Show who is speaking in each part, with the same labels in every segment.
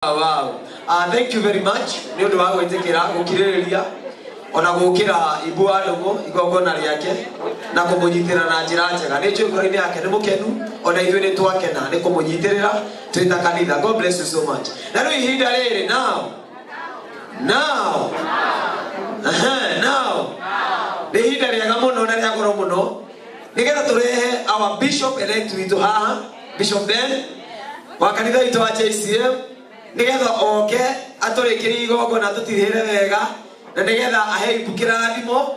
Speaker 1: Wow. Thank you very much nĩ ũndũ wa gwĩtĩkĩra gũkirĩrĩria ona gũkĩra Ibu wa Ndũng'ũ igongona rĩake na kũmũnyitĩrĩra na njĩra njega. Nĩ njũĩ ngoro-inĩ yake nĩ mũkenu, ona ithuĩ nĩ twakena nĩ kũmũnyitĩrĩra twĩ ta kanitha. God bless you so much. Na rĩu ihinda rĩrĩ now now Aha, now nĩ ihinda rĩega mũno na rĩa goro mũno nĩgetha tũrehe our bishop elect witũ haha, Bishop Ben wa kanitha witũ wa JCM, nĩgetha oke atũrĩkĩrie igongona, atũtirĩre wega, na nĩgetha ahe Ibu kĩrathimo,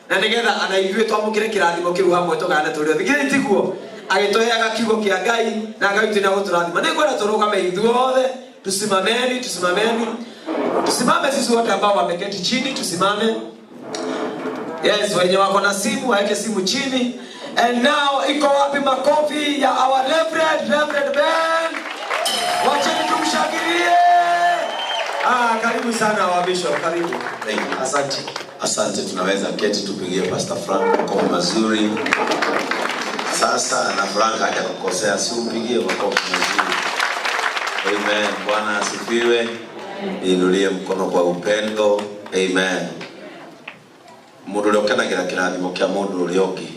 Speaker 1: na nĩgetha ana ithuĩ twamũkĩre kĩrathimo kĩu hamwe, tũgane tũrĩ othe. Githĩ tiguo? Agĩtũheaga kiugo kĩa Ngai na Ngai witũ nĩagũtũrathima. Nĩngwenda tũrũgame ithuothe. Tusimameni, tusimameni, tusimame sisi wote ambao wameketi chini, tusimame. Yes, wenye wako na simu waeke simu chini. And now iko wapi makofi ya our Reverend, Reverend Ben? Wacheni tumshangilie. Ah, karibu sana wa Bishop, karibu.
Speaker 2: Thank you.
Speaker 1: Asante.
Speaker 2: Asante, tunaweza keti tupigie Pastor Frank makofi mazuri. Sasa na Frank hajakukosea, si umpigie makofi mazuri. Amen. Bwana asifiwe. Niinulie mkono kwa upendo. Amen. Mundu uria ukenagira kirathimo kia mundu uria ungi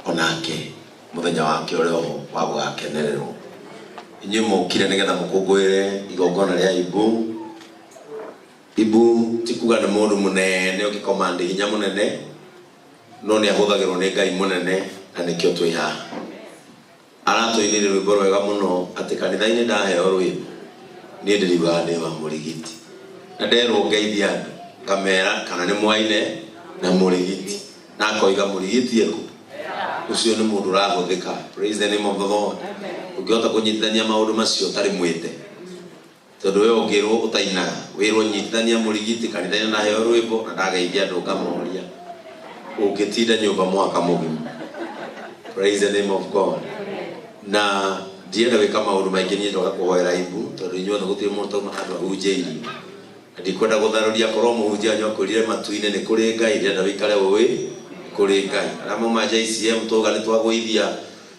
Speaker 2: onake muthenya wake uria oho wa gugakenererwo. Inyuĩ mũkire nĩgetha mũkũngũĩre igongona rĩa Ibu. Ibu ti kuga nĩ mũndũ mũnene ũngĩkomandi hinya mũnene, no nĩ ahũthagĩrwo nĩ Ngai mũnene, na nĩkĩo twĩ haha. Aratũinĩire rwĩmbo rwega mũno atĩ kanitha-inĩ ndaheo rwĩmbo niĩ ndĩriugaga ndĩ wa mũrigiti, na nderwo ngeithia andũ ngamera kana nĩ mwaine na mũrigiti, na akoiga mũrigiti eku ũcio nĩ mũndũ ũrahũthĩka. Praise the name of the Lord. Ũngĩhota kũnyitithania maũndũ macio ũtarĩ mwĩte, tondũ we ũngĩrwo ũtainaga wĩrwo nyitithania mũrigiti kanitha-inĩ ndaheo rwĩmbo na ndageithia andũ ngamoria, ũngĩtinda nyũmba mwaka mũgima. Praise the name of God. Na ndienda gwĩka maũndũ maingĩ, niĩ ndoka kũhoera Ibu, tondũ inyuothe gũtirĩ mũndũ tauma handũ ahunjĩirio, na ndikwenda gũtharũria korwo mũhunjia wanyu akwĩrire matu-inĩ nĩ kũrĩ Ngai, ndĩrenda wĩikare ũĩ kũrĩ Ngai. Arĩa mauma JCM twauga nĩ twagũithia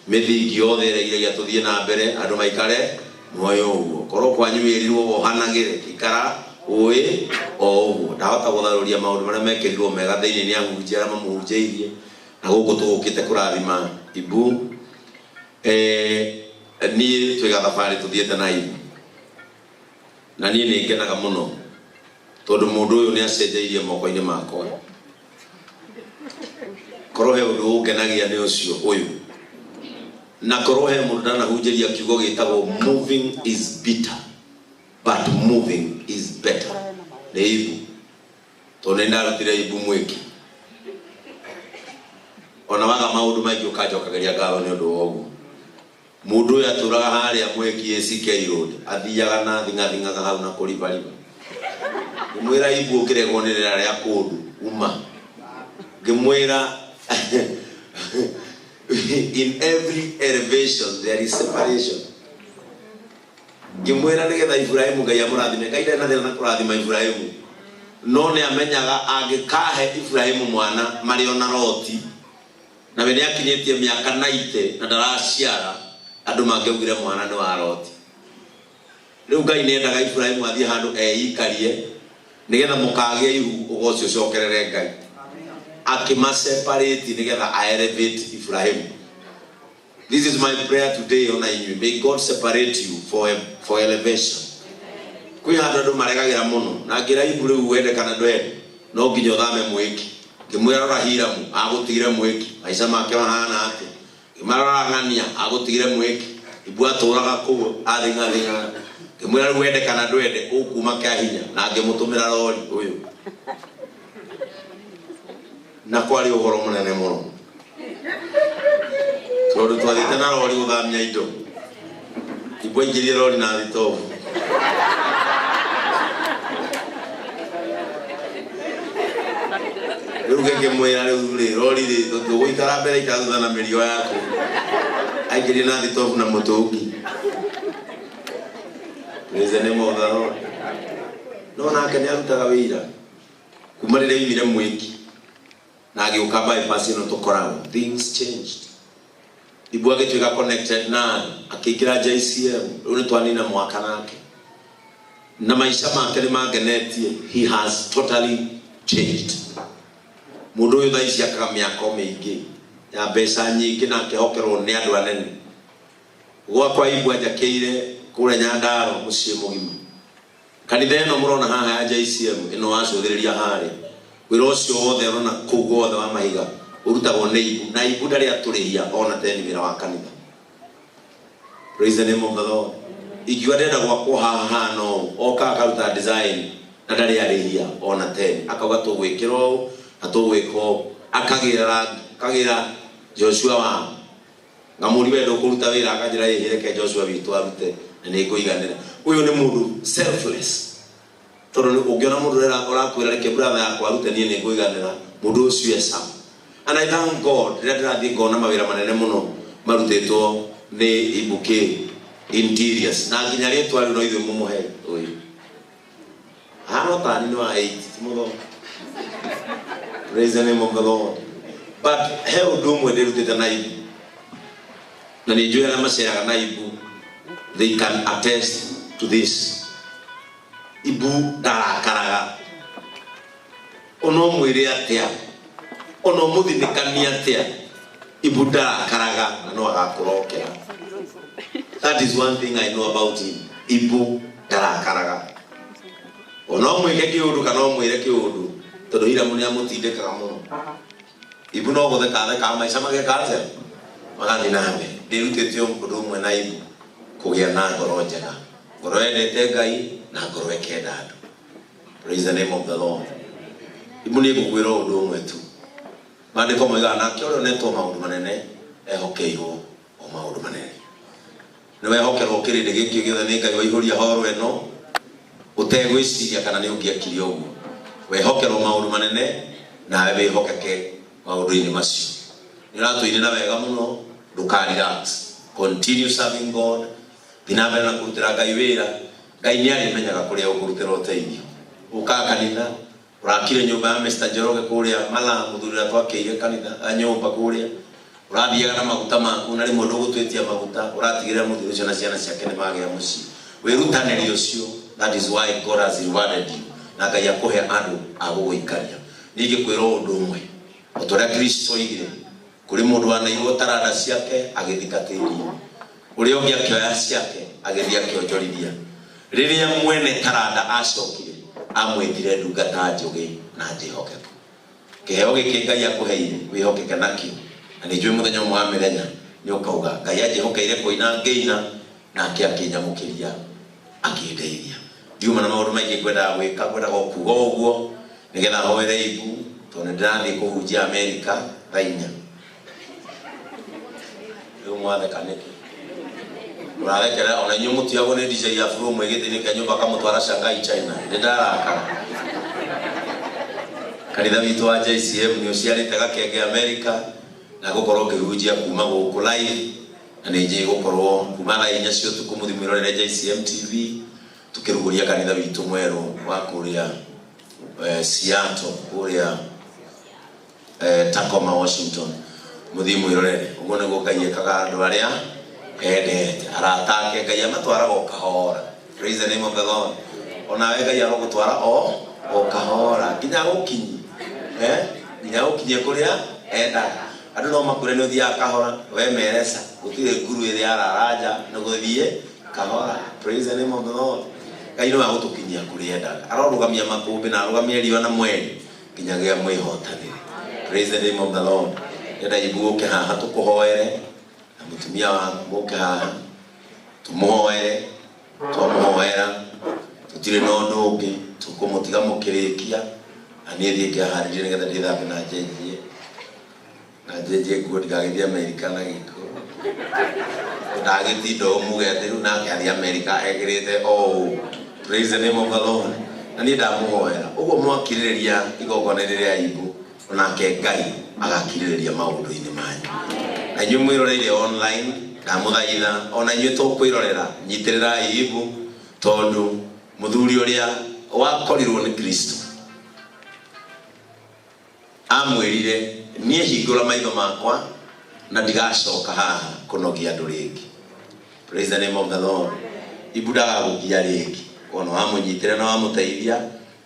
Speaker 2: mĩthingi yothe ĩrĩa ĩgiragia tũthiĩ na mbere, andũ maikare muoyo ũguo. Korwo kwanyu wĩrirwo wohanagĩre, ikara ũĩ o ũguo. Ndahota gũtharũria maũndũ marĩa mekĩrirwo mega thĩinĩ nĩ ahunjia arĩa mamũhunjĩirie, na gũkũ tũgũkĩte kũrathima Ibu. Niĩ twĩ gathabarĩ tũthiĩte na Ibu, na niĩ nĩ ngenaga mũno tondũ mũndũ ũyũ nĩ acenjeirie moko-inĩ makwa. Korwo he ũndũ ũngenagia nĩ ũcio ũyũ, na korwo he mũndũ ndanahunjĩria kiugo gĩtagwo "moving is bitter but moving is better" nĩ Ibu, tondũ nĩ ndarutire Ibu mwĩki. Ona waga maũndũ maingĩ ũkanjokagĩria ngatho nĩ ũndũ wa ũguo. Mũndũ ũyũ atũraga harĩa Mweki ACK Road, athiaga na thing'athing'aga hau na kũribariba. Ngĩmwĩra, "Ibu, ũkĩregwo nĩ rĩera rĩa kũndũ uma." Ngĩmwĩra, "In every elevation there is separation." Ngĩmwĩra nĩgetha Ibrahimu Ngai amũrathime, Ngai ndarĩ na thĩna na kũrathima Ibrahimu, no nĩ amenyaga angĩkahe Ibrahimu mwana marĩ ona Loti, na we nĩ akinyĩtie mĩaka 90 na ndaraciara, andũ mangĩaugire mwana nĩ wa Loti. Rĩu Ngai nĩ endaga Ibrahimu athiĩ handũ eikarie nĩgetha mũkagĩa ihu ũgoci ũcokerere Ngai, akĩmaseparate nĩgetha aelevate Ibrahimu. This is my prayer today ona inyuĩ, may God separate you for elevation. Kwĩ handũ andũ maregagĩra mũno, na ngĩra Ibu, "Rĩu wende kana ndwende, no nginya ũthame mwĩki." Ngĩmwĩra, "Rora Hiramu agũtigire mwĩki, maica make mahana atĩa?" Ngĩmwĩra, "Rora ng'ania agũtigire mwĩki, Ibu atũraga kũu athing'athing'aga." Ngĩmwĩra, "Rĩu wende kana ndwende, ũkuma kĩa hinya." Na ngĩmũtũmĩra rori ũyũ, na kwarĩ ũhoro mũnene mũno tondũ twathiĩte na rori gũthamia indo. Ibu aingĩrie rori na thitobu. Rĩu ngĩkĩmwĩra, "Rĩu rĩ rori rĩ tũgũikara mbere, ikara thutha na mĩrigo yaku." Aingĩrie na thitobu na mũtũngi. Praise the name of the Lord. No nake nĩ arutaga wĩira kuma rĩrĩa oimire mwĩki na agĩũka bypass ĩno tũkoragwo, things changed. Ibu agĩtuĩka connected na andũ, akĩingĩra JCM. Rĩu nĩ twanina mwaka nake. Na maica make nĩ mangenetie. He has totally changed. Mũndũ ũyũ thaa ici akaga mĩako mĩingĩ ya mbeca nyingĩ na akehokerwo nĩ andũ anene. Gwakwa Ibu anjakĩire kũrĩa Nyandarua mũciĩ mũgima. Kanitha ĩno mũrona haha ya JCM ĩno wacũthĩrĩria harĩa, wĩra ũcio wothe ũrona kũu guothe wa mahiga ũrutagwo nĩ Ibu, na Ibu ndarĩ atũrĩhia ona teni wĩra wa kanitha. Praise the name of the Lord. Ingiuga ndĩrenda gwakwo haha hana ũũ, oka akaruta design na ndarĩ arĩhia ona teni, akauga tũgwĩkĩra ũũ na tũgwĩka ũũ, akagĩra rangi, akagĩra Joshua wao. Ngamũria we ndũkũruta wĩra, akanjĩra ĩhĩ reke Joshua witũ arute na nĩ ngũiganĩra. Ũyũ nĩ mũndũ selfless, tondũ ũngĩona mũndũ ũrakwĩra reke brother yakwa arute niĩ nĩ ngũiganĩra, mũndũ ũcio e sawa. And I thank God rĩrĩa ndĩrathiĩ ngona mawĩra manene mũno marutĩtwo nĩ Ibuki Interiors, na nginya rĩtwa rĩu no ithuĩ mũmũhe ũyũ. Hano tani nĩ wa 8 ti mũthomo. Praise the name of the Lord. But he ũndũ ũmwe ndĩrutĩte na Ibu, na nĩ njũĩ arĩa maceraga na Ibu, they can attest to this. Ibu ndarakaraga, ona ũmwĩre atĩa, ona ũmũthinĩkanie atĩa, Ibu ndarakaraga na no agakũrokera. That is one thing I know about him. Ibu ndarakaraga, ona ũmwĩke kĩũndũ kana ũmwĩre kĩũndũ, tondũ Hiramu nĩ amũtindĩkaga mũno. Ibu no gũtheka athekaga, maica mageka atĩa, magathiĩ na mbere. Ndĩrutĩte ũndũ ũmwe na Ibu, kũgĩa na ngoro njega, ngoro yendete Ngai na ngoro ĩkenda andũ. Praise the name of the Lord. Ibu nĩ ngũkwĩra ũndũ ũmwe tu. Maandĩko moigaga nake ũrĩa ũnetwo maũndũ manene ehokeirwo o maũndũ manene. Nĩ wehokerwo kĩrĩndĩ gĩkĩ gĩothe nĩ Ngai waihũria horo ĩno ũtegwĩciria kana nĩ ũngĩekire ũguo. Wehokerwo maũndũ manene nawe wĩhokeke maũndũ-inĩ macio. Nĩ ũratũinĩra wega mũno, ndũka relax. Continue serving God. Thiĩ na mbere na kũrutĩra Ngai wĩra. Ngai nĩ arĩmenyaga kũrĩa ũkũrutĩra ũteithio. Ũkaga kanitha, ũrakire nyũmba ya Mr. Njoroge kũrĩa Malaa, mũthuri ũrĩa twakĩire kanitha, nyũmba kũrĩa. Ũrathiaga na maguta maku na rĩmwe ndũgũtwĩtia maguta, ũratigĩrĩra mũthuri ũcio na ciana ciake nĩ magĩa mũciĩ. Wĩrutanĩri ũcio, that is why God has rewarded you. Na Ngai akũhe andũ a gũgũikaria. Ningĩ kwĩrwo ũndũ ũmwe, o ta ũrĩa Kristo oigire, kũrĩ mũndũ wanairwo taranda ciake agĩthika tĩri-inĩ, ũrĩa ũngĩ akĩoya ciake agĩthiĩ akĩonjorithia. Rĩrĩa mwene taranda acokire, amwĩtire ndungata njũgĩ na njĩhokeku. Kĩheo gĩkĩ Ngai akũheire wĩhokeke nakĩo, na nĩ njũĩ mũthenya ũmwe wa mĩthenya nĩ ũkauga Ngai anjĩhokeire kũina ngĩina, nake akĩnyamũkĩria akĩndeithia. Ndiuma na maũndũ maingĩ ngwendaga gwĩka, ngwendaga o kuga ũguo nĩgetha hoere Ibu, tondũ nĩ ndĩrathiĩ kũhunjia Amerika thaa inya. Rĩu mwatheka nĩkĩ? Mũrathekera ona inyuĩ mũtiagwo nĩ DJ ya Flo mwĩ gĩtĩ-inĩ kĩa nyũmba akamũtwara Shanghai China. Nĩ ndarakara. Kanitha witũ wa JCM nĩ ũciarĩte gakenge Amerika, na ngũkorwo ngĩhunjia kuma gũkũ live, na nĩ njĩĩ gũkorwo kuma thaa inya cia ũtukũ mũthiĩ mwĩrorere JCM TV tukĩrugũria kanitha witũ mwerũ wa kũrĩa Seattle, kũrĩa Tacoma, Washington. Mũthiĩ mwĩrorere. Ũguo nĩguo Ngai ekaga andũ arĩa endete. Arata ake Ngai amatwaraga o kahora. Praise the name of the Lord. Onawe Ngai arogũtwara o kahora nginya gũkinyi, nginya gũkinye kũrĩa endaga. Andũ no makwĩre nĩ ũthiaga kahora, we mereca gũtirĩ nguru ĩrĩa yarara nja nĩ gũthiĩ kahora. Praise the name of the Lord. Ngai no agũtũkinyia kũrĩa endaga. Arorũgamia makũmbĩ na arũgamie riũa na mweri nginya gĩa mwĩhotanĩre. Praise the name of the Lord. Ndĩrenda Ibu ũke haha tũkũhoere, na mũtumia waku mũke haha tũmũhoere. Twamũhoera tũtirĩ na ũndũ ũngĩ, tũkũmũtiga mũkĩrĩkia, na niĩ thiĩ ngĩharĩrie nĩgetha ndĩthambe na njenjie na njenjie nguo ndigagĩthiĩ Amerika na gĩko. Ndagĩtinda ũũ muge atĩ rĩu nake athiĩ Amerika ekĩrĩte o ũũ. Praise the name of the Lord. Na niĩ ndamũhoera ũguo mwakirĩrĩria igongona rĩrĩ rĩa Ibu, onake Ngai agakirĩrĩria maũndũ-inĩ manyu. Na inyuĩ mwĩroreire online, ndamũthaitha ona inyuĩ tũkwĩrorera, nyitĩrĩrai Ibu, tondũ mũthuri ũrĩa wakorirwo nĩ Kristo amwĩrire niĩ hingũra maitho makwa na ndigacoka haha kũnogia andũ rĩngĩ. Praise the name of the Lord. Ibu ndagagũgia rĩngĩ. Kono wamũnyitĩra na wamũteithia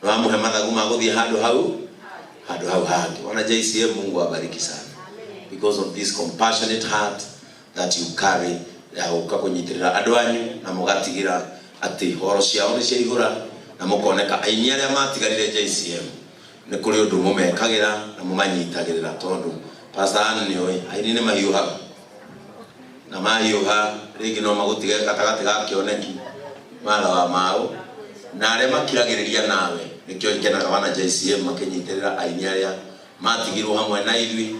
Speaker 2: na wamũhe mathagu ma gũthiĩ handũ hau hangĩ. Wana JCM, Mungu awabariki sana because of this compassionate heart that you carry ya gũka kũnyitĩrĩra andũ anyu na mũgatigĩra atĩ horo ciao nĩ ciaihũra na mũkoneka aini arĩa matigarire JCM nĩ kũrĩ ũndũ mũmekagĩra na mũmanyitagĩrĩra, tondũ Pastor Ann nĩ oĩ aini nĩ mahiũhaga, na mahiũha rĩngĩ no magũtige gatagatĩ ga kĩoneki matha wa mao, na arĩa makiragĩrĩria nawe. Nĩkĩo ngenaga wana JCM makĩnyitĩrĩra aini arĩa matigirwo hamwe na ithuĩ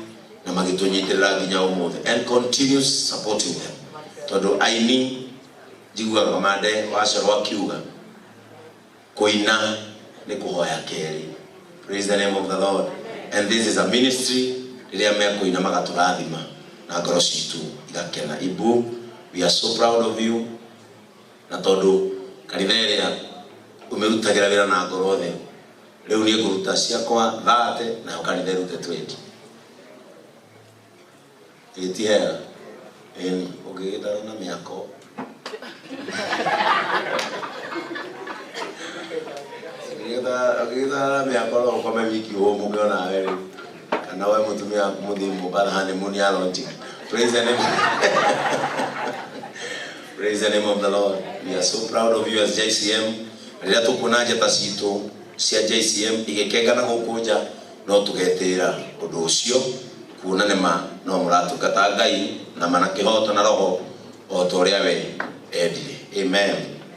Speaker 2: na magĩtũnyitĩrĩra nginya ũmũthĩ and continues supporting them, tondũ aini njiguaga kamande wacoro akiuga kũina nĩ kũhoya kerĩ. Praise the name of the Lord. And this is a ministry. Rĩrĩa mekũina magatũrathima na ngoro citũ igakena. Ibu, we are so proud of you, na tondũ kanitha ĩrĩa ũmĩrutagĩra wĩra na ngoro othe, rĩu niĩ ngũruta ciakwa 30 nayo kanitha ĩrute 20. Ĩ ti hega? Ĩni ũngĩgĩtara na mĩako, ũngĩgĩtara na mĩako no ũkome wiki ũhũmũke onawe rĩu, kana we mũtumia waku mũthiĩ Mombatha honeymoon ya launching. Praise the name of the Lord. We are so proud of you as JCM. Rĩrĩa tũkuona njata citũ cia JCM igĩkenga na gũkũ nja, no tũgetĩra ũndũ ũcio kuona nĩma no mũratungata Ngai na mana kĩhoto na roho o ta ũrĩa we endire. Amen.